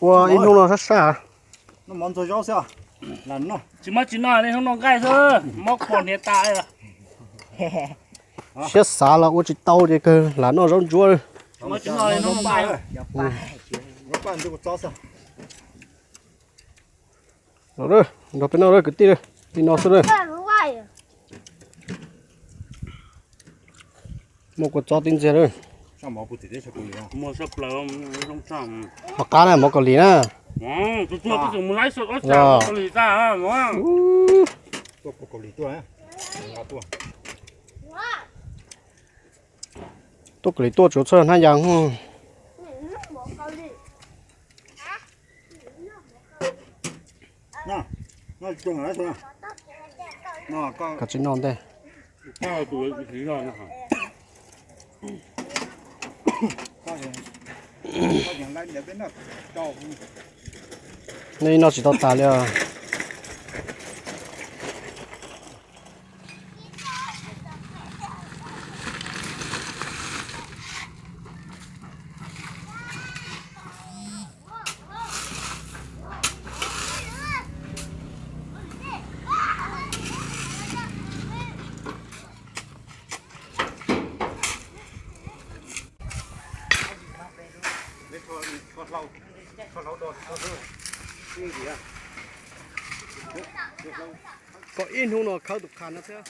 Ua ib hnub no sab sab. Noj mov ntxuag zaub xwb. Tsis muab tsis noj li, hnub no nqaij xwb, mob kua hniav tas. Siab xav los ua tsis tau ces kawg lam noj zaub ntsuab. Tsis muab tsis noj li, hnub no nqaij. Nrog peb noj kwv tij, li no xwb. Muaj kua txob tib ntxiag lawm. Mov qab na, mov Kaus Lim na. Tuaj Kaus Lim tuaj tsuav txhawj hnab yas. Koj tsis noj ntej. Nej noj tsis tau tas li os. Kom ib hnub no khawb tus qha no thiab.